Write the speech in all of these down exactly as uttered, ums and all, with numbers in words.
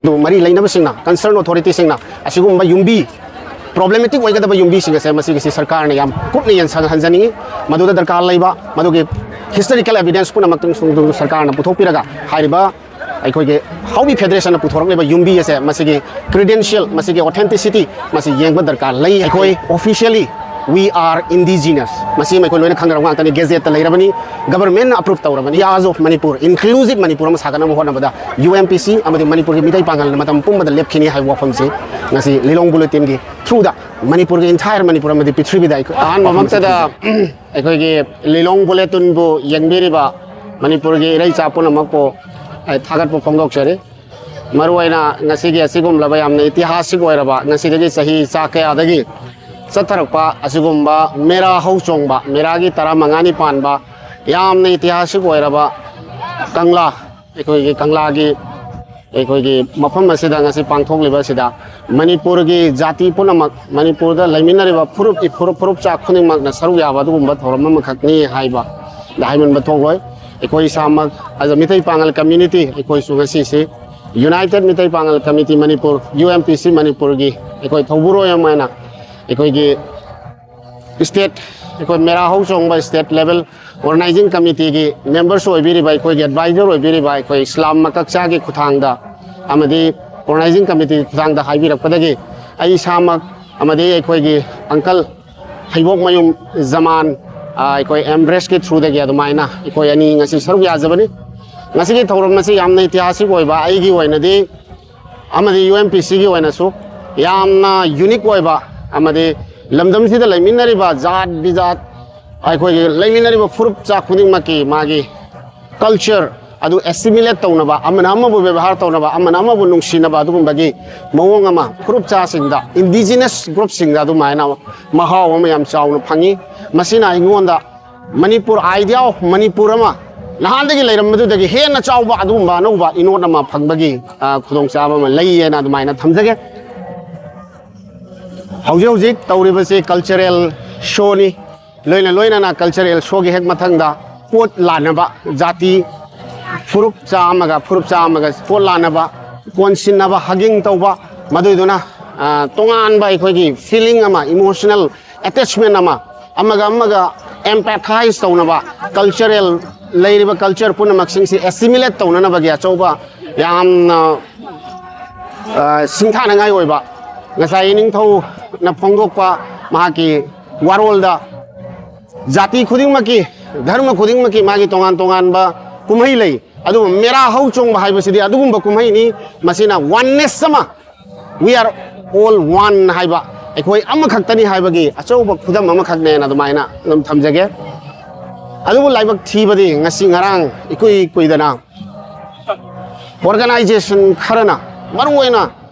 ꯑꯗꯨ ꯃꯔꯤ ꯂꯩꯅꯕꯁꯤꯡꯅ, ꯀꯟꯁꯔꯟ ꯑꯣꯊꯣꯔꯤꯇꯤꯁꯤꯡꯅ ꯑꯁꯤꯒꯨꯝꯕ ꯌꯨꯝꯕꯤ, ꯄ꯭ꯔꯣꯕ꯭ꯂꯦꯃꯦꯇꯤꯛ ꯑꯣꯏꯒꯗꯕ ꯌꯨꯝꯕꯤꯁꯤꯡ ꯑꯁꯦ ꯃꯁꯤꯒꯤꯁꯤ ꯁꯔꯀꯥꯔꯅ ꯌꯥꯝ ꯀꯨꯞꯅ ꯌꯦꯡꯁꯤꯟꯍꯟꯖꯅꯤꯡꯏ꯫ ꯃꯗꯨꯗ ꯗꯔꯀꯥꯔ ꯂꯩꯕ ꯃꯗꯨꯒꯤ ꯍꯤꯁꯇꯣꯔꯤꯀꯦꯜ ꯑꯦꯚꯤꯗꯦꯟꯁ ꯄꯨꯝꯅꯃꯛꯇꯁꯨ ꯁꯔꯀꯥꯔꯅ ꯄꯨꯊꯣꯛꯄꯤꯔꯒ ꯍꯥꯏꯔꯤꯕ ꯑꯩꯈꯣꯏꯒꯤ ꯍꯥꯎꯕꯤ ꯐꯦꯗꯔꯦꯁꯟꯅ ꯄꯨꯊꯣꯔꯛꯂꯤꯕ ꯌꯨꯝꯕꯤ ꯑꯁꯦ ꯃꯁꯤꯒꯤ ꯀ꯭ꯔꯤꯗꯦꯟꯁꯤꯌꯦꯜ, ꯃꯁꯤꯒꯤ ꯑꯣꯊꯦꯟꯇꯤꯁꯤꯇꯤ, ꯃꯁꯤ ꯌꯦꯡꯕ ꯗꯔꯀꯥꯔ ꯂꯩ꯫ ꯑꯩꯈꯣꯏ officially we are indigenous, ꯃꯁꯤ ꯑꯩꯈꯣꯏ ꯂꯣꯏꯅ ꯈꯪꯅꯔꯕ ꯉꯥꯛꯇꯅꯤ, ꯒꯦꯖꯦꯠꯇ ꯂꯩꯔꯕꯅꯤ, ꯒꯕꯔꯃꯦꯟꯅ ꯑꯦꯄ꯭ꯔꯨꯞ ꯇꯧꯔꯕꯅꯤ꯫ As of Manipur, inclusive Manipur ꯑꯃ ꯁꯥꯒꯠꯅꯕ ꯍꯣꯠꯅꯕꯗ ꯌꯨ ꯑꯦꯝ ꯄꯤ ꯁꯤ ꯑꯃꯗꯤ ꯃꯅꯤꯄꯨꯔꯒꯤ ꯃꯤꯇꯩ ꯄꯥꯡꯒꯜꯅ ꯃꯇꯝ ꯄꯨꯝꯕꯗ ꯂꯦꯞꯈꯤꯅꯤ ꯍꯥꯏꯕ ꯋꯥꯐꯝꯁꯤ ꯉꯁꯤ ꯂꯤꯂꯣꯡ ꯕꯨꯂꯦꯇꯤꯟꯒꯤ ꯊ꯭ꯔꯨꯗ ꯃꯅꯤꯄꯨꯔꯒꯤ, entire ꯃꯅꯤꯄꯨꯔ ꯑꯃꯗꯤ ꯄ꯭ꯔꯤꯊꯤꯕꯤꯗ ꯑꯩꯈꯣꯏ ꯑꯍꯥꯟꯕ ꯃꯛꯇꯗ ꯑꯩꯈꯣꯏꯒꯤ ꯂꯤꯂꯣꯡ ꯕꯨꯂꯦꯇꯤꯟꯕꯨ ꯌꯦꯡꯕꯤꯔꯤꯕ ꯃꯅꯤꯄꯨꯔꯒꯤ ꯏꯔꯩꯆꯥ ꯄꯨꯝꯅꯃꯛꯄꯨ ꯑꯩ ꯊꯥꯒꯠꯄ ꯐꯣꯡꯗꯣꯛꯆꯔꯤ꯫ ꯃꯔꯨꯑꯣꯏꯅ ꯉꯁꯤꯒꯤ ꯑꯁꯤꯒꯨꯝꯂꯕ ꯌꯥꯝꯅ ꯏꯇꯤꯍꯥꯁꯤꯛ ꯑꯣꯏꯔꯕ, ꯉꯁꯤꯗꯒꯤ ꯆꯍꯤ ꯆꯥ ꯀꯌꯥꯗꯒꯤ ꯆꯠꯊꯔꯛꯄ ꯑꯁꯤꯒꯨꯝꯕ ꯃꯦꯔꯥ ꯍꯧ ꯆꯣꯡꯕ, ꯃꯦꯔꯥꯒꯤ ꯇꯔꯥꯃꯉꯥꯅꯤ ꯄꯥꯟꯕ ꯌꯥꯝꯅ ꯏꯇꯤꯍꯥꯁꯤꯛ ꯑꯣꯏꯔꯕ ꯀꯪꯂꯥ, ꯑꯩꯈꯣꯏꯒꯤ ꯀꯪꯂꯥꯒꯤ ꯑꯩꯈꯣꯏꯒꯤ ꯃꯐꯝ ꯑꯁꯤꯗ ꯉꯁꯤ ꯄꯥꯡꯊꯣꯛꯂꯤꯕ ꯑꯁꯤꯗ ꯃꯅꯤꯄꯨꯔꯒꯤ ꯖꯥꯇꯤ ꯄꯨꯝꯅꯃꯛ, ꯃꯅꯤꯄꯨꯔꯗ ꯂꯩꯃꯤꯟꯅꯔꯤꯕ ꯐꯨꯔꯨꯞ, ꯐꯨꯔꯨꯞ, ꯐꯨꯔꯨꯞꯆꯥꯛ ꯈꯨꯗꯤꯡꯃꯛꯅ ꯁꯔꯨꯛ ꯌꯥꯕ ꯑꯗꯨꯒꯨꯝꯕ ꯊꯧꯔꯝ ꯑꯃꯈꯛꯅꯤ ꯍꯥꯏꯕ ꯍꯥꯏꯃꯟꯕ ꯊꯣꯛꯂꯣꯏ꯫ ꯑꯩꯈꯣꯏ ꯏꯁꯥꯃꯛ, as a Meitei Pangal community, ꯑꯩꯈꯣꯏꯁꯨ ꯉꯁꯤꯁꯤ united Meitei Pangal committee Manipur, U M P C ꯃꯅꯤꯄꯨꯔꯒꯤ ꯑꯩꯈꯣꯏ ꯊꯧꯕꯨꯔꯣꯏ ꯑꯃ ꯑꯣꯏꯅ ꯑꯩꯈꯣꯏꯒꯤ ꯁ꯭ꯇꯦꯠ, ꯑꯩꯈꯣꯏ ꯃꯦꯔꯥ ꯍꯧ ꯆꯣꯡꯕ ꯁ꯭ꯇꯦꯠ ꯂꯦꯚꯦꯜ ꯑꯣꯔꯒꯅꯥꯏꯖꯤꯡ ꯀꯃꯤꯇꯤꯒꯤ ꯃꯦꯝꯕꯔꯁꯨ ꯑꯣꯏꯕꯤꯔꯤꯕ, ꯑꯩꯈꯣꯏꯒꯤ ꯑꯦꯗꯚꯥꯏꯖꯔ ꯑꯣꯏꯕꯤꯔꯤꯕ ꯑꯩꯈꯣꯏ ꯏꯁꯂꯥꯝ ꯃꯀꯛꯆꯥꯒꯤ ꯈꯨꯠꯊꯥꯡꯗ ꯑꯃꯗꯤ ꯑꯣꯔꯒꯅꯥꯏꯖꯤꯡ ꯀꯃꯤꯇꯤꯒꯤ ꯈꯨꯠꯊꯥꯡꯗ ꯍꯥꯏꯕꯤꯔꯛꯄꯗꯒꯤ ꯑꯩ ꯏꯁꯥꯃꯛ ꯑꯃꯗꯤ ꯑꯩꯈꯣꯏꯒꯤ ꯑꯪꯀꯜ ꯍꯩꯕꯣꯛꯃꯌꯨꯝ ꯖꯃꯥꯟ, ꯑ, ꯑꯩꯈꯣꯏ ꯑꯦꯝꯕ꯭ꯔꯦꯁꯀꯤ ꯊ꯭ꯔꯨꯗꯒꯤ ꯑꯗꯨꯃꯥꯏꯅ ꯑꯩꯈꯣꯏ ꯑꯅꯤ ꯉꯁꯤ ꯁꯔꯨꯛ ꯌꯥꯖꯕꯅꯤ꯫ ꯉꯁꯤꯒꯤ ꯊꯧꯔꯝ ꯑꯁꯤ ꯌꯥꯝꯅ ꯏꯇꯤꯍꯥꯁꯤꯛ ꯑꯣꯏꯕ, ꯑꯩꯒꯤ ꯑꯣꯏꯅꯗꯤ ꯑꯃꯗꯤ ꯌꯨ ꯑꯦꯝ ꯄꯤ ꯁꯤꯒꯤ ꯑꯣꯏꯅꯁꯨ ꯌꯥꯝꯅ ꯌꯨꯅꯤꯛ ꯑꯣꯏꯕ ꯑꯃꯗꯤ ꯂꯝꯗꯝꯁꯤꯗ ꯂꯩꯃꯤꯟꯅꯔꯤꯕ ꯖꯥꯠ ꯕꯤꯖꯥꯠ, ꯑꯩꯈꯣꯏꯒꯤ ꯂꯩꯃꯤꯟꯅꯔꯤꯕ ꯐꯨꯔꯨꯞ ꯆꯥꯛ ꯈꯨꯗꯤꯡꯃꯛꯀꯤ ꯃꯥꯒꯤ ꯀꯜꯆꯔ ꯑꯗꯨ ꯑꯦꯁꯤꯃꯤꯂꯦꯠ ꯇꯧꯅꯕ, ꯑꯃꯅ ꯑꯃꯕꯨ ꯕꯦꯕꯥꯔ ꯇꯧꯅꯕ, ꯑꯃꯅ ꯑꯃꯕꯨ ꯅꯨꯡꯁꯤꯅꯕ, ꯑꯗꯨꯒꯨꯝꯕꯒꯤ ꯃꯑꯣꯡ ꯑꯃ ꯐꯨꯔꯨꯞ ꯆꯥꯁꯤꯡꯗ, ꯏꯟꯗꯤꯖꯤꯅꯁ ꯒ꯭ꯔꯨꯞꯁꯤꯡꯗ ꯑꯗꯨꯃꯥꯏꯅ ꯃꯍꯥꯎ ꯑꯃ ꯌꯥꯝ ꯆꯥꯎꯅ ꯐꯪꯉꯤ꯫ ꯃꯁꯤꯅ ꯑꯩꯉꯣꯟꯗ ꯃꯅꯤꯄꯨꯔ, idea of ꯃꯅꯤꯄꯨꯔ ꯑꯃ ꯅꯍꯥꯟꯗꯒꯤ ꯂꯩꯔꯝꯕꯗꯨꯗꯒꯤ ꯍꯦꯟꯅ ꯆꯥꯎꯕ ꯑꯗꯨꯒꯨꯝꯕ ꯑꯅꯧꯕ ꯏꯅꯣꯠ ꯑꯃ ꯐꯪꯕꯒꯤ, ꯑ, ꯈꯨꯗꯣꯡꯆꯥꯕ ꯑꯃ ꯂꯩꯌꯦꯅ ꯑꯗꯨꯃꯥꯏꯅ ꯊꯝꯖꯒꯦ꯫ ꯍꯧꯖꯤꯛ ꯍꯧꯖꯤꯛ ꯇꯧꯔꯤꯕꯁꯤ ꯀꯜꯆꯔꯦꯜ ꯁꯣꯅꯤ꯫ ꯂꯣꯏꯅ ꯂꯣꯏꯅꯅ ꯀꯜꯆꯔꯦꯜ ꯁꯣꯒꯤ ꯍꯦꯛ ꯃꯊꯪꯗ ꯄꯣꯠ ꯂꯥꯟꯅꯕ, ꯖꯥꯇꯤ ꯐꯨꯔꯨꯞ ꯆꯥꯝꯃꯒ, ꯐꯨꯔꯨꯞ ꯆꯥꯝꯃꯒ ꯄꯣꯠ ꯂꯥꯟꯅꯕ, ꯀꯣꯟꯁꯤꯟꯅꯕ, hugging ꯇꯧꯕ, ꯃꯗꯨꯏꯗꯨꯅ ꯑ, ꯇꯣꯉꯥꯟꯕ ꯑꯩꯈꯣꯏꯒꯤ feeling ꯑꯃ, emotional attachment ꯑꯃ, ꯑꯃꯒ ꯑꯃꯒ empathize ꯇꯧꯅꯕ, cultural, ꯂꯩꯔꯤꯕ culture ꯄꯨꯝꯅꯃꯛꯁꯤꯡꯁꯤ assimilate ꯇꯧꯅꯅꯕꯒꯤ ꯑꯆꯧꯕ ꯌꯥꯝꯅ ꯑ, ꯁꯤꯡꯊꯥꯅꯉꯥꯏ ꯑꯣꯏꯕ, ꯉꯁꯥꯏ ꯏꯅꯤꯡꯊꯧꯅ ꯐꯣꯡꯗꯣꯛꯄ ꯃꯍꯥꯛꯀꯤ ꯋꯥꯔꯣꯜꯗ, ꯖꯥꯇꯤ ꯈꯨꯗꯤꯡꯃꯛꯀꯤ, ꯙꯔꯃ ꯈꯨꯗꯤꯡꯃꯛꯀꯤ ꯃꯥꯒꯤ ꯇꯣꯉꯥꯟ ꯇꯣꯉꯥꯟꯕ ꯀꯨꯝꯍꯩ ꯂꯩ, ꯑꯗꯨꯕꯨ ꯃꯦꯔꯥ ꯍꯧ ꯆꯣꯡꯕ ꯍꯥꯏꯕꯁꯤꯗꯤ ꯑꯗꯨꯒꯨꯝꯕ ꯀꯨꯝꯍꯩꯅꯤ꯫ ꯃꯁꯤꯅ oneness ꯑꯃ, "We are all one" ꯍꯥꯏꯕ, ꯑꯩꯈꯣꯏ ꯑꯃꯈꯛꯇꯅꯤ ꯍꯥꯏꯕꯒꯤ ꯑꯆꯧꯕ ꯈꯨꯗꯝ ꯑꯃꯈꯛꯅꯦꯅ ꯑꯗꯨꯃꯥꯏꯅ ꯑꯗꯨꯝ ꯊꯝꯖꯒꯦ꯫ ꯑꯗꯨꯕꯨ ꯂꯥꯏꯕꯛ ꯊꯤꯕꯗꯤ ꯉꯁꯤ ꯉꯔꯥꯡ ꯏꯀꯨꯏ ꯀꯨꯏꯗꯅ organization ꯈꯔꯅ, ꯃꯔꯨꯑꯣꯏꯅ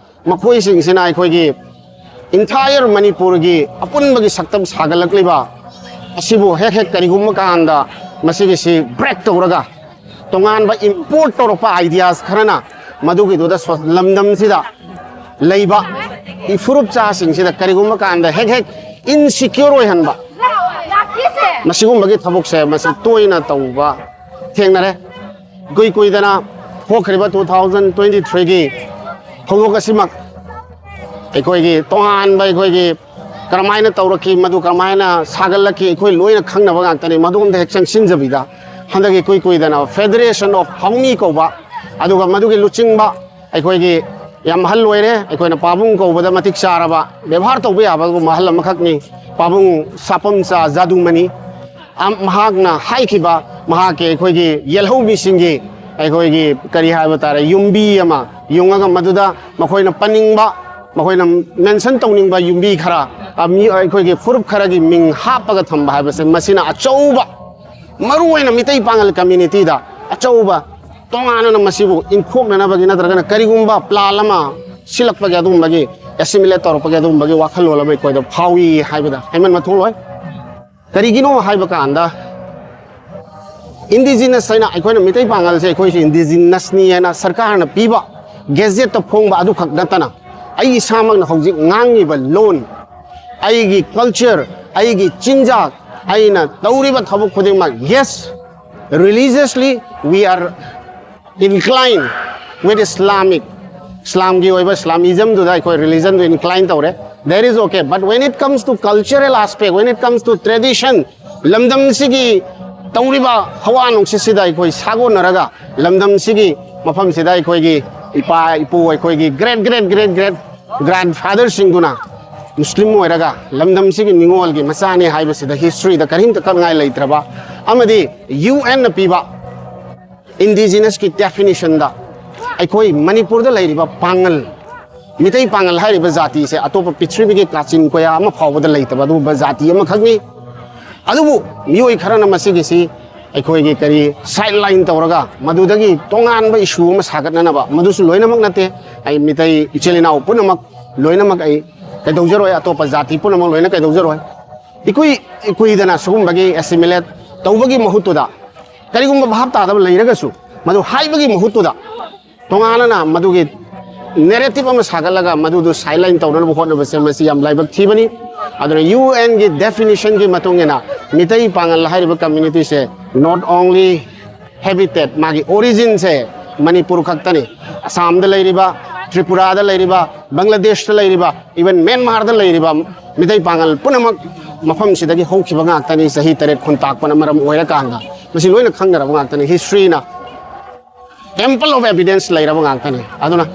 ꯃꯈꯣꯏꯁꯤꯡꯁꯤꯅ ꯑꯩꯈꯣꯏꯒꯤ entire ꯃꯅꯤꯄꯨꯔꯒꯤ ꯑꯄꯨꯟꯕꯒꯤ ꯁꯛꯇꯝ ꯁꯥꯒꯠꯂꯛꯂꯤꯕ ꯑꯁꯤꯕꯨ ꯍꯦꯛ ꯍꯦꯛ ꯀꯔꯤꯒꯨꯝꯕ ꯀꯥꯟꯗ ꯃꯁꯤꯒꯤꯁꯤ break ꯇꯧꯔꯒ, ꯇꯣꯉꯥꯟꯕ import ꯇꯧꯔꯛꯄ ideas ꯈꯔꯅ ꯃꯗꯨꯒꯤꯗꯨꯗ ꯁꯣ-, ꯂꯝꯗꯝꯁꯤꯗ ꯂꯩꯕ ꯏꯐꯨꯔꯨꯞ ꯆꯥꯁꯤꯡꯁꯤꯗ ꯀꯔꯤꯒꯨꯝꯕ ꯀꯥꯟꯗ ꯍꯦꯛ ꯍꯦꯛ insecure ꯑꯣꯏꯍꯟꯕ, ꯃꯁꯤꯒꯨꯝꯕꯒꯤ ꯊꯕꯛꯁꯦ ꯃꯁꯤ ꯇꯣꯏꯅ ꯇꯧꯕ ꯊꯦꯡꯅꯔꯦ꯫ ꯏꯀꯨꯏ ꯀꯨꯏꯗꯅ ꯊꯣꯛꯈ꯭ꯔꯤꯕ two thousand twenty threeꯒꯤ ꯊꯧꯗꯣꯛ ꯑꯁꯤꯃꯛ ꯑꯩꯈꯣꯏꯒꯤ ꯇꯣꯉꯥꯟꯕ, ꯑꯩꯈꯣꯏꯒꯤ ꯀꯔꯝꯍꯥꯏꯅ ꯇꯧꯔꯛꯈꯤ, ꯃꯗꯨ ꯀꯔꯝꯍꯥꯏꯅ ꯁꯥꯒꯠꯂꯛꯈꯤ, ꯑꯩꯈꯣꯏ ꯂꯣꯏꯅ ꯈꯪꯅꯕ ꯉꯥꯛꯇꯅꯤ꯫ ꯃꯗꯨ ꯑꯝꯇ ꯍꯦꯛ ꯆꯪꯁꯤꯟꯖꯕꯤꯗ, ꯍꯟꯗꯛ ꯏꯀꯨꯏ ꯀꯨꯏꯗꯅ Federation of Haongmi ꯀꯧꯕ, ꯑꯗꯨꯒ ꯃꯗꯨꯒꯤ ꯂꯨꯆꯤꯡꯕ ꯑꯩꯈꯣꯏꯒꯤ ꯌꯥꯝ ꯑꯍꯜ ꯑꯣꯏꯔꯦ, ꯑꯩꯈꯣꯏꯅ ꯄꯥꯕꯨꯡ ꯀꯧꯕꯗ ꯃꯇꯤꯛ ꯆꯥꯔꯕ, ꯕꯦꯕꯥꯔ ꯇꯧꯕ ꯌꯥꯕꯒꯨꯝꯕ ꯑꯍꯜ ꯑꯃꯈꯛꯅꯤ, ꯄꯥꯕꯨꯡ ꯁꯥꯄꯝꯆꯥ ꯖꯥꯗꯨꯃꯅꯤ꯫ ꯑꯝ-, ꯃꯍꯥꯛꯅ ꯍꯥꯏꯈꯤꯕ, ꯃꯍꯥꯛꯀꯤ ꯑꯩꯈꯣꯏꯒꯤ ꯌꯦꯜꯍꯧꯃꯤꯁꯤꯡꯒꯤ ꯑꯩꯈꯣꯏꯒꯤ ꯀꯔꯤ ꯍꯥꯏꯕ ꯇꯥꯔꯦ, ꯌꯨꯝꯕꯤ ꯑꯃ ꯌꯨꯡꯉꯒ, ꯃꯗꯨꯗ ꯃꯈꯣꯏꯅ ꯄꯟꯅꯤꯡꯕ, ꯃꯈꯣꯏꯅ mention ꯇꯧꯅꯤꯡꯕ ꯌꯨꯝꯕꯤ ꯈꯔ, ꯑ, ꯃꯤ, ꯑꯩꯈꯣꯏꯒꯤ ꯐꯨꯔꯨꯞ ꯈꯔꯒꯤ ꯃꯤꯡ ꯍꯥꯞꯄꯒ ꯊꯝꯕ ꯍꯥꯏꯕꯁꯦ, ꯃꯁꯤꯅ ꯑꯆꯧꯕ, ꯃꯔꯨꯑꯣꯏꯅ ꯃꯤꯇꯩ ꯄꯥꯉꯜ communityꯗ ꯑꯆꯧꯕ ꯇꯣꯉꯥꯟꯅ ꯃꯁꯤꯕꯨ ꯏꯟꯈꯣꯛꯅꯅꯕꯒꯤ ꯅꯠꯇ꯭ꯔꯒꯅ ꯀꯔꯤꯒꯨꯝꯕ plan ꯑꯃ ꯁꯤꯜꯂꯛꯄꯒꯤ, ꯑꯗꯨꯒꯨꯝꯕꯒꯤ assimilate ꯇꯧꯔꯛꯄꯒꯤ ꯑꯗꯨꯒꯨꯝꯕꯒꯤ ꯋꯥꯈꯜꯂꯣꯟ ꯑꯃ ꯑꯩꯈꯣꯏꯗ ꯐꯥꯎꯏ ꯍꯥꯏꯕꯗ ꯍꯥꯏꯃꯟꯕ ꯊꯣꯛꯂꯣꯏ꯫ ꯀꯔꯤꯒꯤꯅꯣ ꯍꯥꯏꯕ ꯀꯥꯟꯗ, indigenous ꯍꯥꯏꯅ ꯑꯩꯈꯣꯏꯅ ꯃꯤꯇꯩ ꯄꯥꯉꯜꯁꯦ, ꯑꯩꯈꯣꯏꯁꯦ indigenousꯅꯤ ꯍꯥꯏꯅ ꯁꯔꯀꯥꯔꯅ ꯄꯤꯕ gazetteꯇ ꯐꯣꯡꯕ ꯑꯗꯨꯈꯛ ꯅꯠꯇꯅ, ꯑꯩ ꯏꯁꯥꯃꯛꯅ ꯍꯧꯖꯤꯛ ꯉꯥꯡꯉꯤꯕ ꯂꯣꯟ, ꯑꯩꯒꯤ culture, ꯑꯩꯒꯤ ꯆꯤꯟꯖꯥꯛ, ꯑꯩꯅ ꯇꯧꯔꯤꯕ ꯊꯕꯛ ꯈꯨꯗꯤꯡꯃꯛ, yes, religiously we are inclined with Islamic ꯏꯁꯂꯥꯝꯒꯤ ꯑꯣꯏꯕ ꯏꯁꯂꯥꯃꯤꯖꯝꯗꯨꯗ ꯑꯩꯈꯣꯏ ꯔꯤꯂꯤꯖꯟꯗꯨ ꯏꯟꯀ꯭ꯂꯥꯏꯟ ꯇꯧꯔꯦ, that is okay, but when it comes to cultural aspect, when it comes to tradition, ꯂꯝꯗꯝꯁꯤꯒꯤ ꯇꯧꯔꯤꯕ ꯍꯋꯥ ꯅꯨꯡꯁꯤꯠꯁꯤꯗ ꯑꯩꯈꯣꯏ ꯁꯥꯒꯣꯟꯅꯔꯒ, ꯂꯝꯗꯝꯁꯤꯒꯤ ꯃꯐꯝꯁꯤꯗ ꯑꯩꯈꯣꯏꯒꯤ ꯏꯄꯥ ꯏꯄꯨ, ꯑꯩꯈꯣꯏꯒꯤ great great great great grandfatherꯁꯤꯡꯗꯨꯅ ꯃꯨꯁꯂꯤꯝ ꯑꯣꯏꯔꯒ ꯂꯝꯗꯝꯁꯤꯒꯤ ꯅꯤꯉꯣꯜꯒꯤ ꯃꯆꯥꯅꯤ ꯍꯥꯏꯕꯁꯤꯗ ꯍꯤꯁꯇ꯭ꯔꯤꯗ ꯀꯔꯤꯝꯇ ꯀꯛꯅꯤꯡꯉꯥꯏ ꯂꯩꯇ꯭ꯔꯕ, ꯑꯃꯗꯤ ꯌꯨ ꯑꯦꯟꯅ ꯄꯤꯕ ꯏꯟꯗꯤꯖꯤꯅꯁꯀꯤ ꯗꯦꯐꯤꯅꯤꯁꯟꯗ ꯑꯩꯈꯣꯏ ꯃꯅꯤꯄꯨꯔꯗ ꯂꯩꯔꯤꯕ ꯄꯥꯉꯜ, ꯃꯤꯇꯩ ꯄꯥꯉꯜ ꯍꯥꯏꯔꯤꯕ ꯖꯥꯇꯤꯁꯦ ꯑꯇꯣꯞꯄ ꯄ꯭ꯔꯤꯊꯤꯕꯤꯒꯤ ꯀꯥꯆꯤꯟ ꯀꯣꯌꯥ ꯑꯃ ꯐꯥꯎꯕꯗ ꯂꯩꯇꯕ ꯑꯗꯨꯒꯨꯝꯕ ꯖꯥꯇꯤ ꯑꯃꯈꯛꯅꯤ꯫ ꯑꯗꯨꯕꯨ ꯃꯤꯑꯣꯏ ꯈꯔꯅ ꯃꯁꯤꯒꯤꯁꯤ ꯑꯩꯈꯣꯏꯒꯤ ꯀꯔꯤ ꯁꯥꯏꯠ ꯂꯥꯏꯟ ꯇꯧꯔꯒ ꯃꯗꯨꯗꯒꯤ ꯇꯣꯉꯥꯟꯕ ꯏꯁꯨ ꯑꯃ ꯁꯥꯒꯠꯅꯅꯕ, ꯃꯗꯨꯁꯨ ꯂꯣꯏꯅꯃꯛ ꯅꯠꯇꯦ꯫ ꯑꯩ ꯃꯤꯇꯩ ꯏꯆꯤꯜ ꯏꯅꯥꯎ ꯄꯨꯝꯅꯃꯛ ꯂꯣꯏꯅꯃꯛ ꯑꯩ ꯀꯩꯗꯧꯖꯔꯣꯏ, ꯑꯇꯣꯞꯄ ꯖꯥꯇꯤ ꯄꯨꯝꯅꯃꯛ ꯂꯣꯏꯅ ꯀꯩꯗꯧꯖꯔꯣꯏ꯫ ꯏꯀꯨꯏ ꯏꯀꯨꯏꯗꯅ ꯁꯤꯒꯨꯝꯕꯒꯤ ꯑꯦꯁꯤꯃꯤꯂꯦꯠ ꯇꯧꯕꯒꯤ ꯃꯍꯨꯠꯇꯨꯗ, ꯀꯔꯤꯒꯨꯝꯕ ꯚꯥꯞ ꯇꯥꯗꯕ ꯂꯩꯔꯒꯁꯨ ꯃꯗꯨ ꯍꯥꯏꯕꯒꯤ ꯃꯍꯨꯠꯇꯨꯗ, ꯇꯣꯉꯥꯟꯅꯅ ꯃꯗꯨꯒꯤ ꯅꯦꯔꯦꯇꯤꯞ ꯑꯃ ꯁꯥꯒꯠꯂꯒ ꯃꯗꯨꯗꯨ ꯁꯥꯏꯠ ꯂꯥꯏꯟ ꯇꯧꯅꯅꯕ ꯍꯣꯠꯅꯕꯁꯦ ꯃꯁꯤ ꯌꯥꯝ ꯂꯥꯏꯕꯛ ꯊꯤꯕꯅꯤ꯫ ꯑꯗꯨꯅ ꯌꯨ ꯑꯦꯟꯒꯤ ꯗꯦꯐꯤꯅꯤꯁꯟꯒꯤ ꯃꯇꯨꯡ ꯏꯟꯅ ꯃꯤꯇꯩ ꯄꯥꯉꯜ ꯍꯥꯏꯔꯤꯕ ꯀꯝꯃ꯭ꯌꯨꯅꯤꯇꯤꯁꯦ not only habitat, ꯃꯥꯒꯤ ꯑꯣꯔꯤꯖꯤꯟꯁꯦ ꯃꯅꯤꯄꯨꯔ ꯈꯛꯇꯅꯤ꯫ ꯑꯁꯥꯝꯗ ꯂꯩꯔꯤꯕ, ꯇ꯭ꯔꯤꯄꯨꯔꯥꯗ ꯂꯩꯔꯤꯕ, ꯕꯪꯒ꯭ꯂꯥꯗꯦꯁꯇ ꯂꯩꯔꯤꯕ, ꯏꯚꯟ ꯃ꯭ꯌꯥꯟꯃꯥꯔꯗ ꯂꯩꯔꯤꯕ ꯃꯤꯇꯩ ꯄꯥꯉꯜ ꯄꯨꯝꯅꯃꯛ ꯃꯐꯝꯁꯤꯗꯒꯤ ꯍꯧꯈꯤꯕ ꯉꯥꯛꯇꯅꯤ꯫ ꯆꯍꯤ ꯇꯔꯦꯠ ꯈꯨꯟꯇꯥꯛꯄꯅ ꯃꯔꯝ ꯑꯣꯏꯔꯀꯥꯟꯗ ꯃꯁꯤ ꯂꯣꯏꯅ ꯈꯪꯅꯔꯕ ꯉꯥꯛꯇꯅꯤ꯫ ꯍꯤꯁꯇ꯭ꯔꯤꯅ ample of evidence ꯂꯩꯔꯕ ꯉꯥꯛꯇꯅꯤ꯫ ꯑꯗꯨꯅ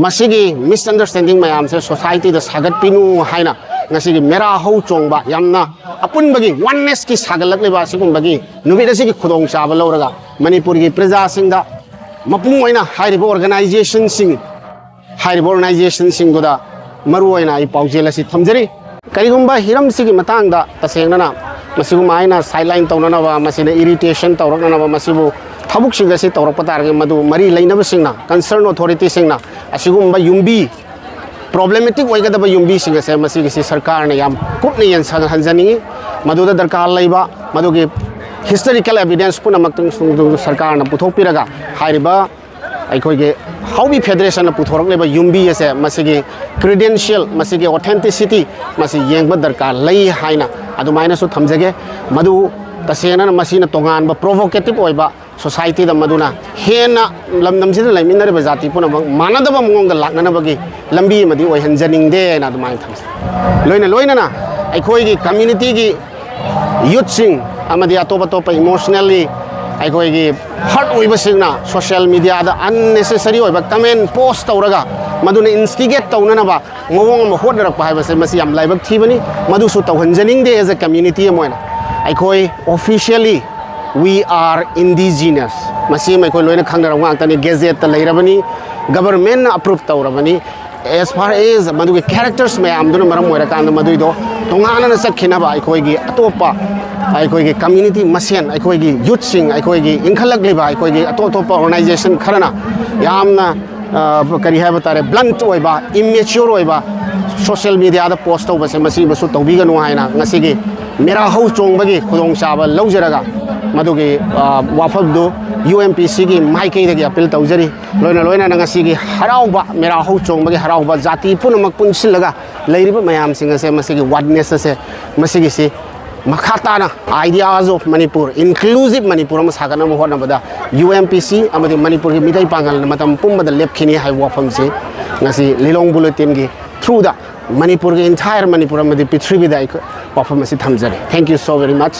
ꯃꯁꯤꯒꯤ ꯃꯤꯁꯑꯟꯗꯔꯁ꯭ꯇꯦꯟꯗꯤꯡ ꯃꯌꯥꯝꯁꯦ ꯁꯣꯁꯥꯏꯇꯤꯗ ꯁꯥꯒꯠꯄꯤꯅꯨ ꯍꯥꯏꯅ ꯉꯁꯤꯒꯤ ꯃꯦꯔꯥ ꯍꯧ ꯆꯣꯡꯕ, ꯌꯥꯝꯅ ꯑꯄꯨꯟꯕꯒꯤ ꯋꯥꯟꯅꯦꯁꯀꯤ ꯁꯥꯒꯠꯂꯛꯂꯤꯕ ꯑꯁꯤꯒꯨꯝꯕꯒꯤ ꯅꯨꯃꯤꯠ ꯑꯁꯤꯒꯤ ꯈꯨꯗꯣꯡꯆꯥꯕ ꯂꯧꯔꯒ ꯃꯅꯤꯄꯨꯔꯒꯤ ꯄ꯭ꯔꯖꯥꯁꯤꯡꯗ, ꯃꯄꯨꯡ ꯑꯣꯏꯅ ꯍꯥꯏꯔꯤꯕ ꯑꯣꯔꯒꯅꯥꯏꯖꯦꯁꯟꯁꯤꯡ, ꯍꯥꯏꯔꯤꯕ ꯑꯣꯔꯒꯅꯥꯏꯖꯦꯁꯟꯁꯤꯡꯗꯨꯗ ꯃꯔꯨ ꯑꯣꯏꯅ ꯑꯩ ꯄꯥꯎꯖꯦꯜ ꯑꯁꯤ ꯊꯝꯖꯔꯤ꯫ ꯀꯔꯤꯒꯨꯝꯕ ꯍꯤꯔꯝꯁꯤꯒꯤ ꯃꯇꯥꯡꯗ ꯇꯁꯦꯡꯅꯅ ꯃꯁꯤꯒꯨꯝꯕ ꯑꯩꯅ ꯁꯥꯏꯠ ꯂꯥꯏꯟ ꯇꯧꯅꯅꯕ, ꯃꯁꯤꯅ ꯏꯔꯤꯇꯦꯁꯟ ꯇꯧꯔꯛꯅꯅꯕ, ꯃꯁꯤꯕꯨ ꯊꯕꯛꯁꯤꯡ ꯑꯁꯤ ꯇꯧꯔꯛꯄ ꯇꯥꯔꯒꯗꯤ, ꯃꯗꯨ ꯃꯔꯤ ꯂꯩꯅꯕꯁꯤꯡꯅ, ꯀꯟꯁꯔꯟ ꯑꯣꯊꯣꯔꯤꯇꯤꯁꯤꯡꯅ ꯑꯁꯤꯒꯨꯝꯕ ꯌꯨꯝꯕꯤ, ꯄ꯭ꯔꯣꯕ꯭ꯂꯦꯃꯦꯇꯤꯛ ꯑꯣꯏꯒꯗꯕ ꯌꯨꯝꯕꯤꯁꯤꯡ ꯑꯁꯦ ꯃꯁꯤꯒꯤꯁꯤ ꯁꯔꯀꯥꯔꯅ ꯌꯥꯝ ꯀꯨꯞꯅ ꯌꯦꯡꯁꯤꯟꯍꯟꯖꯅꯤꯡꯏ꯫ ꯃꯗꯨꯗ ꯗꯔꯀꯥꯔ ꯂꯩꯕ ꯃꯗꯨꯒꯤ ꯍꯤꯁꯇꯣꯔꯤꯀꯦꯜ ꯑꯦꯚꯤꯗꯦꯟꯁ ꯄꯨꯝꯅꯃꯛꯇꯨ ꯁꯔꯀꯥꯔꯅ ꯄꯨꯊꯣꯛꯄꯤꯔꯒ ꯍꯥꯏꯔꯤꯕ ꯑꯩꯈꯣꯏꯒꯤ ꯍꯥꯎꯕꯤ ꯐꯦꯗꯔꯦꯁꯟꯅ ꯄꯨꯊꯣꯔꯛꯂꯤꯕ ꯌꯨꯝꯕꯤ ꯑꯁꯦ ꯃꯁꯤꯒꯤ ꯀ꯭ꯔꯤꯗꯦꯟꯁꯤꯌꯦꯜ, ꯃꯁꯤꯒꯤ ꯑꯣꯊꯦꯟꯇꯤꯁꯤꯇꯤ, ꯃꯁꯤ ꯌꯦꯡꯕ ꯗꯔꯀꯥꯔ ꯂꯩ ꯍꯥꯏꯅ ꯑꯗꯨꯃꯥꯏꯅꯁꯨ ꯊꯝꯖꯒꯦ꯫ ꯃꯗꯨ ꯇꯁꯦꯡꯅ ꯃꯁꯤꯅ ꯇꯣꯉꯥꯟꯕ ꯄ꯭ꯔꯣꯚꯣꯀꯦꯇꯤꯞ ꯑꯣꯏꯕ ꯁꯣꯁꯥꯏꯇꯤꯗ ꯃꯗꯨꯅ ꯍꯦꯟꯅ ꯂꯝꯗꯝꯁꯤꯗ ꯂꯩꯃꯤꯟꯅꯔꯤꯕ ꯖꯥꯇꯤ ꯄꯨꯝꯅꯃꯛ ꯃꯥꯟꯅꯗꯕ ꯃꯑꯣꯡꯗ ꯂꯥꯛꯅꯅꯕꯒꯤ ꯂꯝꯕꯤ ꯑꯃꯗꯤ ꯑꯣꯏꯍꯟꯖꯅꯤꯡꯗꯦ ꯍꯥꯏꯅ ꯑꯗꯨꯃꯥꯏꯅ ꯊꯝꯖꯩ꯫ ꯂꯣꯏꯅ ꯂꯣꯏꯅꯅ ꯑꯩꯈꯣꯏꯒꯤ ꯀꯝꯃ꯭ꯌꯨꯅꯤꯇꯤꯒꯤ ꯌꯨꯠꯁꯤꯡ ꯑꯃꯗꯤ ꯑꯇꯣꯞ ꯑꯇꯣꯞꯄ ꯏꯃꯣꯁꯅꯦꯜꯂꯤ ꯑꯩꯈꯣꯏꯒꯤ ꯍꯔꯠ ꯑꯣꯏꯕꯁꯤꯡꯅ ꯁꯣꯁꯤꯌꯦꯜ ꯃꯤꯗꯤꯌꯥꯗ ꯑꯟꯅꯦꯁꯦꯁꯔꯤ ꯑꯣꯏꯕ ꯀꯃꯦꯟ ꯄꯣꯁ ꯇꯧꯔꯒ ꯃꯗꯨꯅ ꯏꯟꯁꯇꯤꯒꯦꯠ ꯇꯧꯅꯅꯕ ꯃꯑꯣꯡ ꯑꯃ ꯍꯣꯠꯅꯔꯛꯄ ꯍꯥꯏꯕꯁꯦ ꯃꯁꯤ ꯌꯥꯝ ꯂꯥꯏꯕꯛ ꯊꯤꯕꯅꯤ꯫ ꯃꯗꯨꯁꯨ ꯇꯧꯍꯟꯖꯅꯤꯡꯗꯦ꯫ ꯑꯦꯁ ꯑꯦ ꯀꯝꯃ꯭ꯌꯨꯅꯤꯇꯤ ꯑꯃ ꯑꯣꯏꯅ ꯑꯩꯈꯣꯏ officially we are indigenous, ꯃꯁꯤ ꯑꯃ ꯑꯩꯈꯣꯏ ꯂꯣꯏꯅ ꯈꯪꯅꯔꯕ ꯉꯥꯛꯇꯅꯤ꯫ ꯒꯦꯖꯦꯠꯇ ꯂꯩꯔꯕꯅꯤ, ꯒꯕꯔꯃꯦꯟꯅ ꯑꯄ꯭ꯔꯨꯞ ꯇꯧꯔꯕꯅꯤ꯫ As far as ꯃꯗꯨꯒꯤ ꯀꯦꯔꯦꯛꯇꯔꯁ ꯃꯌꯥꯝꯗꯨꯅ ꯃꯔꯝ ꯑꯣꯏꯔꯀꯥꯟꯗ ꯃꯗꯨꯏꯗꯣ ꯇꯣꯉꯥꯟꯅ ꯆꯠꯈꯤꯅꯕ ꯑꯩꯈꯣꯏꯒꯤ ꯑꯇꯣꯞꯄ ꯑꯩꯈꯣꯏꯒꯤ ꯀꯝꯃ꯭ꯌꯨꯅꯤꯇꯤ ꯃꯁꯦꯟ, ꯑꯩꯈꯣꯏꯒꯤ ꯌꯨꯠꯁꯤꯡ, ꯑꯩꯈꯣꯏꯒꯤ ꯏꯟꯈꯠꯂꯛꯂꯤꯕ ꯑꯩꯈꯣꯏꯒꯤ ꯑꯇꯣꯞ ꯑꯇꯣꯞꯄ ꯑꯣꯔꯒꯅꯥꯏꯖꯦꯁꯟ ꯈꯔꯅ ꯌꯥꯝꯅ ꯑ, ꯀꯔꯤ ꯍꯥꯏꯕ ꯇꯥꯔꯦ, ꯕ꯭ꯂꯟꯠ ꯑꯣꯏꯕ, ꯏꯝꯃꯦꯆ꯭ꯌꯣꯔ ꯑꯣꯏꯕ ꯁꯣꯁꯤꯌꯦꯜ ꯃꯤꯗꯤꯌꯥꯗ ꯄꯣꯁ ꯇꯧꯕꯁꯦ ꯃꯁꯤꯃꯁꯨ ꯇꯧꯕꯤꯒꯅꯨ ꯍꯥꯏꯅ ꯉꯁꯤꯒꯤ ꯃꯦꯔꯥ ꯍꯧ ꯆꯣꯡꯕꯒꯤ ꯈꯨꯗꯣꯡꯆꯥꯕ ꯂꯧꯖꯔꯒ ꯃꯗꯨꯒꯤ ꯑ, ꯋꯥꯐꯝꯗꯨ ꯌꯨ ꯑꯦꯝ ꯄꯤ ꯁꯤꯒꯤ ꯃꯥꯏꯀꯩꯗꯒꯤ ꯑꯄꯤꯜ ꯇꯧꯖꯔꯤ꯫ ꯂꯣꯏꯅ ꯂꯣꯏꯅꯅ ꯉꯁꯤꯒꯤ ꯍꯔꯥꯎꯕ, ꯃꯦꯔꯥ ꯍꯧ ꯆꯣꯡꯕꯒꯤ ꯍꯔꯥꯎꯕ, ꯖꯥꯇꯤ ꯄꯨꯝꯅꯃꯛ ꯄꯨꯟꯁꯤꯜꯂꯒ ꯂꯩꯔꯤꯕ ꯃꯌꯥꯝꯁꯤꯡ ꯑꯁꯦ ꯃꯁꯤꯒꯤ ꯋꯥꯠꯅꯦꯁ ꯑꯁꯦ ꯃꯁꯤꯒꯤꯁꯤ ꯃꯈꯥ ꯇꯥꯅ Ideas of Manipur, inclusive Manipur ꯑꯃ ꯁꯥꯒꯠꯅꯕ ꯍꯣꯠꯅꯕꯗ ꯌꯨ ꯑꯦꯝ ꯄꯤ ꯁꯤ ꯑꯃꯗꯤ ꯃꯅꯤꯄꯨꯔꯒꯤ ꯃꯤꯇꯩ ꯄꯥꯡꯒꯜꯅ ꯃꯇꯝ ꯄꯨꯝꯕꯗ ꯂꯦꯞꯈꯤꯅꯤ ꯍꯥꯏꯕ ꯋꯥꯐꯝꯁꯤ ꯉꯁꯤ ꯂꯤꯂꯣꯡ ꯕꯨꯂꯦꯇꯤꯟꯒꯤ ꯊ꯭ꯔꯨꯗ ꯃꯅꯤꯄꯨꯔꯒꯤ, entire ꯃꯅꯤꯄꯨꯔ ꯑꯃꯗꯤ ꯄ꯭ꯔꯤꯊꯤꯕꯤꯗ ꯑꯩꯈꯣꯏ ꯋꯥꯐꯝ ꯑꯁꯤ ꯊꯝꯖꯔꯤ꯫ Thank you so very much.